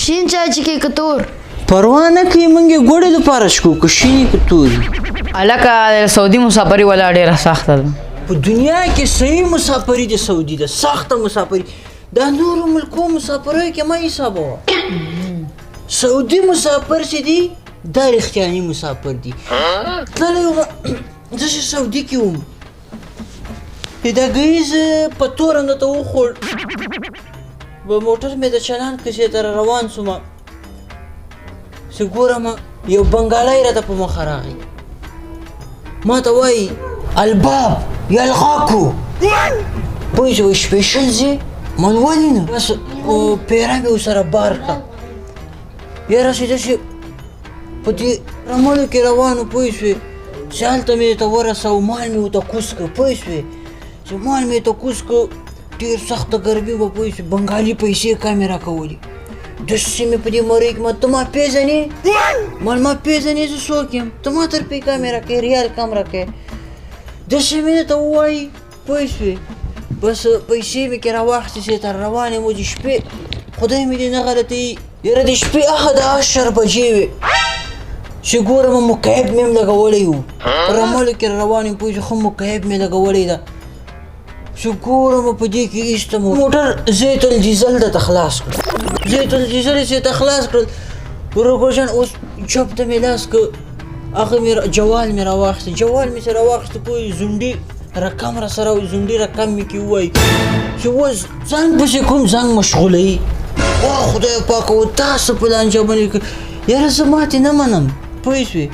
شین چای چې کې که تور؟ پروا نه کوي، موږ یې ګوړې دپاره شکو که شینې که تورې. هلکه د سعودي مسافري ولا ډېره سخته ده. په دنیا کې صحیح مسافري د سعودي ده، سخته مسافري. دا نورو ملکو مسافریو کې مه حسابوه. سعودي مسافر چې دي دا رښتیاني مسافر دي. تللی وم زه چې سعودي کې وم، دا ګیز په توره نه ته وخوړ، په موټر مې د چلان کسې ته روان سوم چې ګورم یو بنګالی راته په مخه راغی، ما ته وایي الباب یلغاکو، پوه شوې سپیشل ځې؟ من ولې نه، بس پیره مې ورسره بار کړه. یاره چې داسې په دې رملو کې روان و، پوه شوې چې هلته مې ته ورسوه، مال مې ورته کوز کړ، پوه شوې چې مال مې ورته کوز کړ، ډېر سخته ګرمي وه، پوه شوې بنګالي پیسې کمې راکولې. داسې مې په دې مرۍ کې، ما ته ما پېژنې؟ مال ما پېژنې زه څوک یم؟ ته ما ته روپۍ کمې راکوې، ریال کم راکوې. داسې مې درته ووایي، پوه شوې بس پیسې مې کې راواخیستې چې تر روان یم. د شپې خدای مې دې نه غلطوي، یاره د شپې هغه د 10 بجې وې چې ګورم مکعب مې هم لګولی و، په رملو کې روان یم، پوه شوې ښه مکعب مې لګولی ده چې ګورم په دې کې ایسته موټر زیت الډیزل درته خلاص کړ، زیت الډیزل یې ته خلاص کړل. ورور جان اوس جب ته مې لاس کړ، هغه مې جوال مې راواخیست، جوال مې چې راواخیست پوه زونډي رقم را سره وي، زونډي رقم مې کې ووایي چې اوس ځان پسې کوم ځان مشغولوي. او خدای پاک و تاسو په لانجه باندې یاره زه ماتې نه منم، پوه شوې؟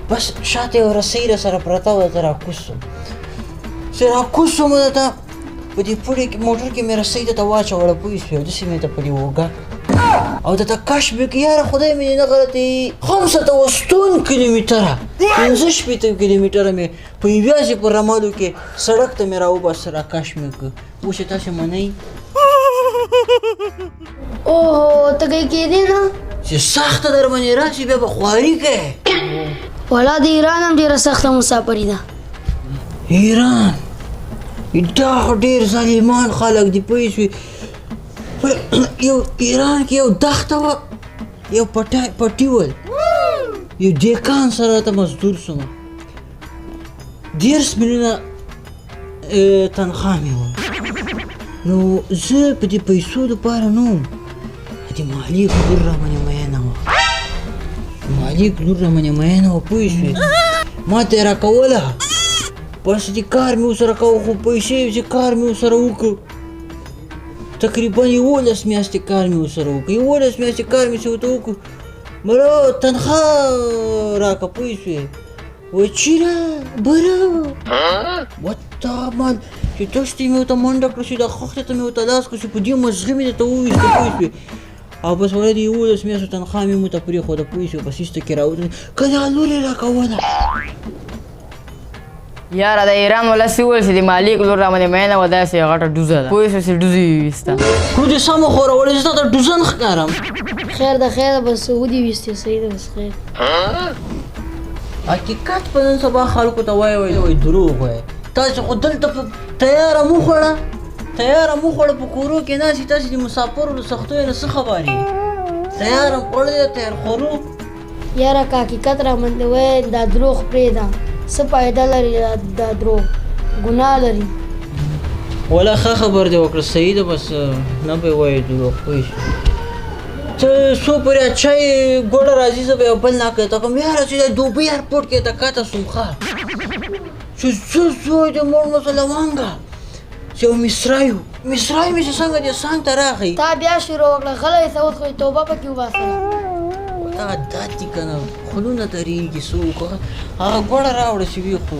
بس شاته یوه رسۍ را سره پرته وه، ته راکوز شوم، چې راکوز شوم درته په دې پړي کې موټر کې مې رسۍ درته واچوله، پوه شوې؟ داسې مې ته په دې اوږه او درته کش مې کړ. یاره خدای مې نه غلطوي، 65 کیلومتره، 65 کیلومتره مې په یوازې په رملو کې سړک ته مې راوباسه، راکش مې کړ. اوس یې تاسې منئ؟ اوهو تږی کېدې نه؟ چې سخته در باندې راشي بیا به خواري کوې. ولا د ایران هم ډېره سخته مسافري ده. ایران دا خو ډېر ظالمان خلک دي، پوه شوې؟ یو ایران کې یو دښته وه، یو پټي ول، یو دیکان سره راته مزدور سوم، 30 میلیونه تنخوا مې وه. نو زه په دې پیسو دپاره نه وم، د مالک لور راباندې میینه وه، مالک لور راباندې میینه وه، پوه شوې؟ ما ته یې راکوله، بس دې کار مې ورسره کاوه، خو پیسې چې کار مې ورسره وکړ، تقریبا 11 میاشتې کار مې ورسره وکړ، 11 میاشتې کار مې چې ورته وکړ، مړه تنخوا راکړه، پوه شوې؟ وایي چیرې بره وتا مال چې دښتې مې ورته منډه کړه، چې دا خښتې ته مې ورته لاس کړ، چې په دې مزغي مې درته وویسته، پوه شوې؟ او بس وړه د 11 میاشتو تنخوا مې ورته پرېښوده، پوه شوې؟ بس ایسته کې راووتم، که دا لور یې راکوله. یاره د ایران ولس وویل چې د مالک لور راباندې مینه وه، داسې یوه غټه ډوزه ده، پوه شوې چې ډوزې یې وویسته. خو دې سمه ښورولې، زه تاته ډوزن ښکارم. خیر ده خیر ده، بس ودې ویستې، صحیح ده، بس خیر. حقیقت په نن سبا خلکو ته وایي، وایي دروغ وایي. تاسې خو دلته په تیاره مو خوړه، تیاره مو خوړه، په کورو کې ناست یئ، تاسې د مسافرو له سختیو نه څه خبر یئ؟ تیاره مو خوړلې ده، تیار خورو. یاره که حقیقت راباندې وایې، دا دروغ پرېږده، څه فایده لري دا دروغ، ګناه لري. ولا ښه خبر دې وکړه، صحیح ده، بس نه به وایې دروغ، پوه شوې؟ ته څو پورې چای ګوړه راځي، زه به یو بل ناکه ته کوم. یاره چې د دوبۍ ایرپورټ کې ته کښته سوم، ښه چې څه زوی د مور مثلا وانګه چې یو مصری و، مصری مې چې څنګه دې څنګ ته راغی. تا بیا شروع وکړه، غلی شه اوس خو یې توبه پکې وباسله. دا عادت دي که نه، خولونه درېږي، څه وکړو؟ هغه ګوړه راوړه چې وي خو.